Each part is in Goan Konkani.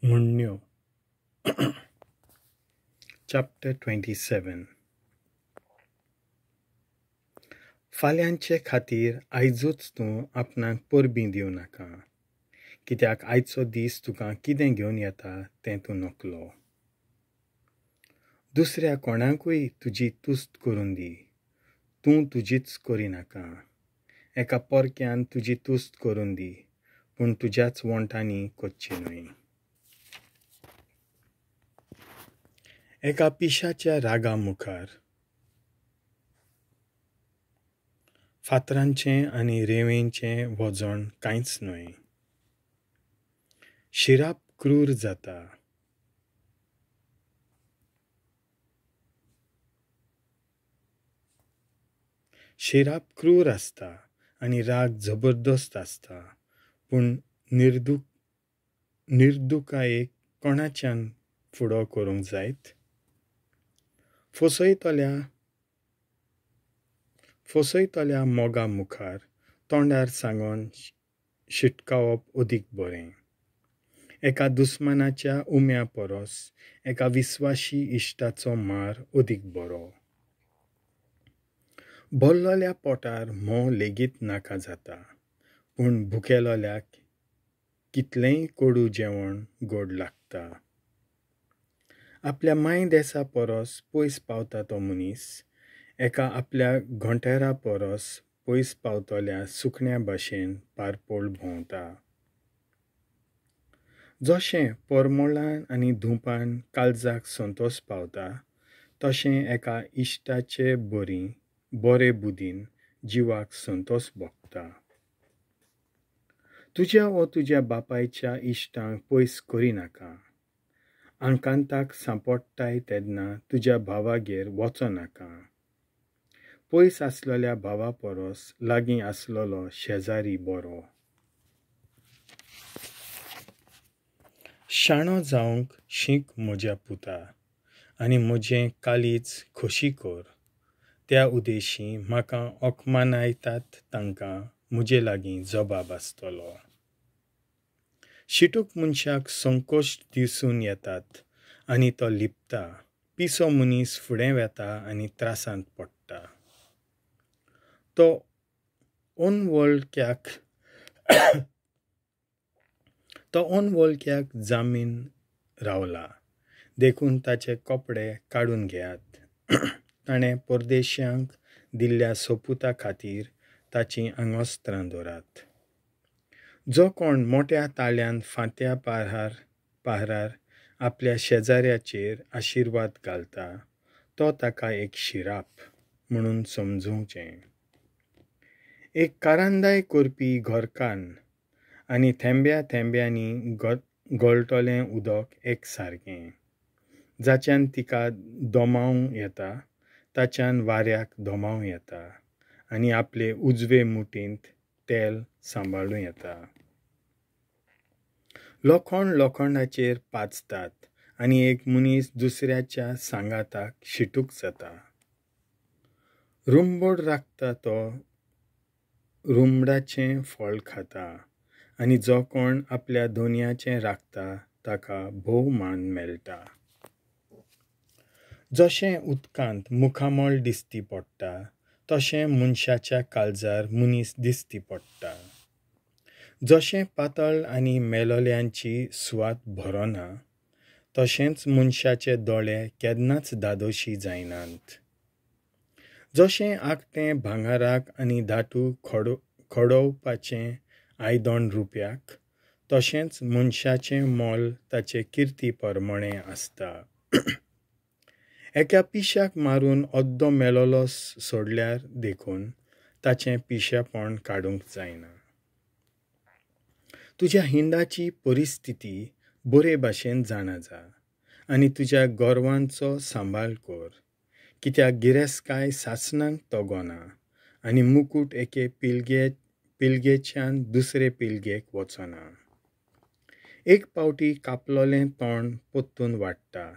म्हणण्यो. चॅप्टर 27. फाल्यांचे खातीर आयजूच तूं आपणाक परबीं दिवं नाका, कित्याक आयचो दीस तुका कितें घेवन येता तें तूं नकलो. दुसऱ्या कोणाकूय तुजी तुस्त करून दी, तूं तुजीच करिनाका. एका परक्यान तुजी तुस्त करून दी, पूण तुज्याच वोंठांनी करची न्हय. एका पिशाच्या रागा मुखार फातरांचें आनी रेंवेचें वजन कांयच न्हय. शिराप क्रूर जाता. शिराप क्रूर आसता आनी राग जबरदस्त आसता, पूण निर्दुकायेक कोणाच्यान फुडो करूंक जायत? फसयतल्या मोगा मुखार तोंडार सांगून शिटकावप अदीक बरें. एका दुस्मानाच्या उम्या परस एका विस्वाशी इश्टाचो मार अदीक बरो. भरलेल्या पोटार म्होंव लेगीत नाका जाता, पूण भुकेलोल्याक कितलेंय कोडू जेवण गोड लागता. आपल्या माय देसा परस पयस पावता तो मनीस एका आपल्या घोंटेरा परस पयस पावतल्या सुकण्या भाशेन पारपोळ भोंवता. जशें परमळान आनी धुपान काळजाक संतोस पावता, तशें एका इश्टाचे बरे बुदीन जिवाक संतोस भोगता. तुज्या वो तुज्या बापायच्या इश्टांक पयस करिनाका. आंकांताक सांपडटाय तेन्ना तुज्या भावागेर वचनाका. पयस आसलेल्या भावा परस लागीं आसलेलो शेजारी बरो. शाणो जावंक शीक म्हज्या पुता, आनी म्हजें काळीज खोशी कर. त्या उदेशी म्हाका अकमानायतात तांकां म्हजे लागीं जबाब आसतलो. शिटूक मनशाक संकोच दिसून येतात आनी तो लिपता. पिसो मनीस फुडें वेता आनी त्रासांत पडटा. तो अनवळख्याक जामीन रावला, देखून ताचे कपडे काडून घेयात. ताणें परदेशांक दिल्ल्या सोपुता खातीर ताचीं आंगवस्त्रां दवरात. जो कोण मोट्या ताळ्यान फांत्या पारार आपल्या शेजाऱ्याचेर आशिर्वाद घालता, तो ताका एक शिराप म्हणून समजूचें. एक कारंदाय करपी घरकान्न आनी थेंब्या थेंब्यांनी गळटलें उदक एक सारकें. जाच्यान तिका दमावं येता, ताच्यान वाऱ्याक दमावं येता आनी आपले उजवे मुठींत तेल सांबाळूं येता. लोखण लोखणाचेर पाचतात आनी एक मनीस दुसऱ्याच्या सांगाताक शिटूक जाता. रुंबड राखता तो रुमडाचें फळ खाता, आनी जो कोण आपल्या दोनयाचें राखता ताका भोव मान मेळटा. जशें उदकांत मुखामळ दिसती पडटा, तशें मनशाच्या काळजार मनीस दिसती पडटा. जशें पातळ आनी मेलोल्यांची सुवात भरना, तशेंच मनशाचे दोळे केन्नाच धादोशी जायनात. जशें आगटें भांगराक आनी धातू खडोवपाचें आयदन रुप्याक, तशेंच मनशाचें मोल ताचे किर्ती परमणें आसता. एका पिशाक मारून अद्दो मेलोलो सोडल्यार देखून ताचें पिशेपण काडूंक जायना. तुज्या हिंडाची परिस्थिती बरे भाशेन जाणा जा, आनी तुज्या गोरवांचो सांबाळ कर, कित्याक गिरेस्तकाय सासणाक तगोना आनी मुकूट एके पिळगेच्यान दुसरे पिळगेक वचना. एक पावटी कापलोलें तोंड परतून वाडटा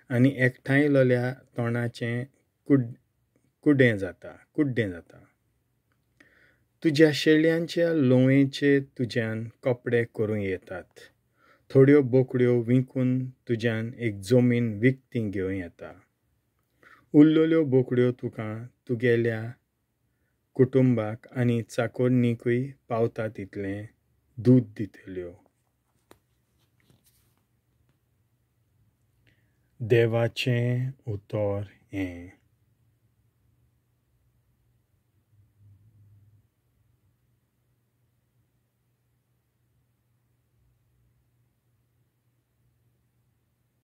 आनी एकठांयलोल्या तोंडाचें कुड्डें जाता. तुज्या शेळयांच्या लोवेचे तुज्यान कपडे करूं येतात, थोड्यो बोकड्यो विकून तुज्यान एक जमीन विकती घेवं येता. उरलेल्यो बोकड्यो तुका तुगेल्या कुटुंबाक आनी चाकोरणीकूय पावता तितलें दूद दितल्यो. देवाचें उतर हें.